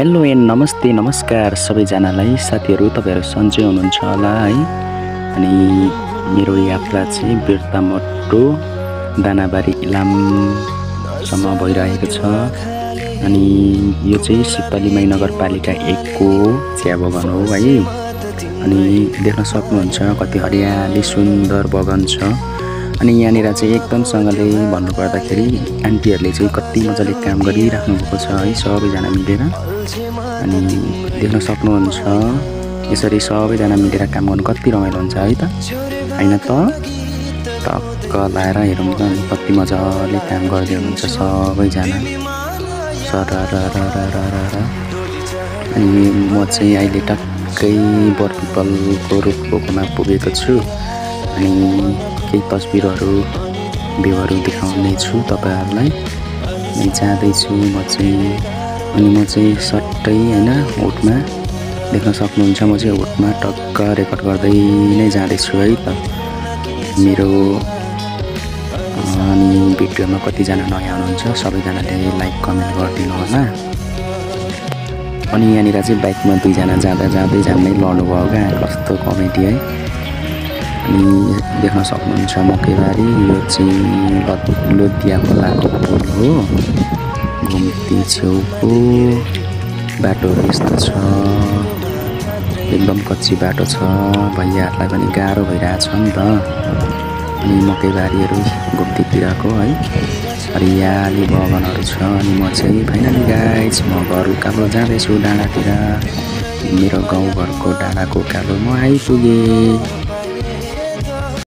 Hello and नमस्ते नमस्कार सबैजनालाई। साथीहरू तपाईहरु सन्चै हुनुहुन्छ होला है। अनि मेरो यात्रा चाहिँ बिर्तामोटो दानाबारी इलामसम्म भइरहेको छ। अनि यो चाहिँ सितलीमाई नगरपालिका 1 को चिया बगान हो है। अनि देख्न सक्नुहुन्छ कति हरियाली सुन्दर बगान छ। अनि यहाँनिर चाहिँ एकदमसँगले भन्नुपर्दाखेरि आन्टीहरूले चाहिँ कति मजाले काम गरिराख्नु भएको छ है सबैजना मिलेर। अनि देख्न सक्नुहुन्छ यसरी सबैजना मिलेर काम गर्नु कति रमाइलो हुन्छ है त हैन त। टक्क लाएर हेरौँ त कति मजाले काम गर्दै हुनुहुन्छ सबैजना सररररररर। अनि म चाहिँ अहिले टक्कै बरपिपलको रुखमा पुगेको छु। अनि केही तस्बिरहरू भ्यूहरू देखाउने छु तपाईहरुलाई। अनि जाँदैछु म चाहिँ। अनि म चाहिँ सट्टै हैन होटमा देख्न सक्नुहुन्छ म चाहिँ होटमा टक्क रेकर्ड गर्दै नै जाँदैछु है त मेरो। अनि भिडियोमा कतिजना नयाँ हुनुहुन्छ सबैजनाले लाइक कमेन्ट गरिदिनु होला। अनि यहाँनिर चाहिँ बाइकमा दुईजना जाँदै जाँदै लड्नु भयो क्या, कस्तो कमेडी है। अनि देख्न सक्नुहुन्छ मकैबारी, यो चाहिँ लोधिया खोलाको पुल हो। घुम्ती छेउको बाटोहरू यस्तो छ, एकदम कच्ची बाटो छ, भैयाहरूलाई पनि गाह्रो भइरहेछ नि त। अनि मकैबारीहरू घुम्तीतिरको है हरियाली बगानहरू छ। अनि म चाहिँ फाइनली गाइस म घर उकालो जाँदैछु डाँडातिर, मेरो गाउँघरको डाँडाको उकालो म आइपुगेँ।